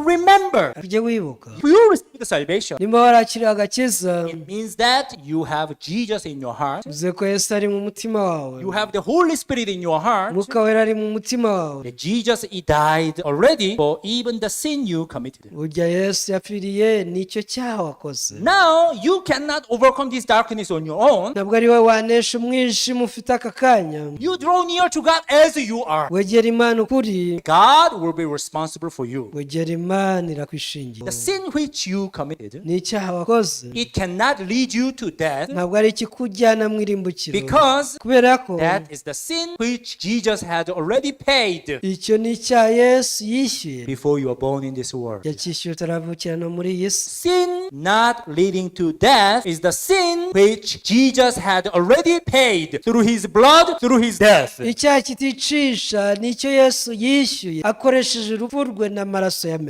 Remember, Ujye wibuka, if you receive the salvation, nimba warakiriye agakiza, it means that you have Jesus in your heart. Uze ko Yesu ari mu mutima wawe. You have the Holy Spirit in your heart. Umwuka Wera ari mu mutima wawe. That Jesus, he died already for even the sin you committed. Burya Yesu yapfiriye nicyo cyaha wakoze. Now you cannot overcome this darkness on your own. Ntabwo ari wowe wanesha umwijima ufite aka kanya. You draw near to God as you are. Wegera Imana ukuri. God will be responsible for you. Wegera Imana irakwishingira. The sin which you committed, Ni icyaha wakoze, it cannot lead you to death ntabwo ari ikikujyana mu irimbukiro, because kubera ko that is the sin which Jesus had already paid icyo ni icyaha Yesu yishyuye before you were born in this world. Yacyishyuye utaravukira no muri iyi si. Sin not leading to death is the sin which Jesus had already paid through his blood, through his death. Icyaha kiticisha nicyo Yesu yishyuye akoresheje urupfu rwe n'amaraso yamennye.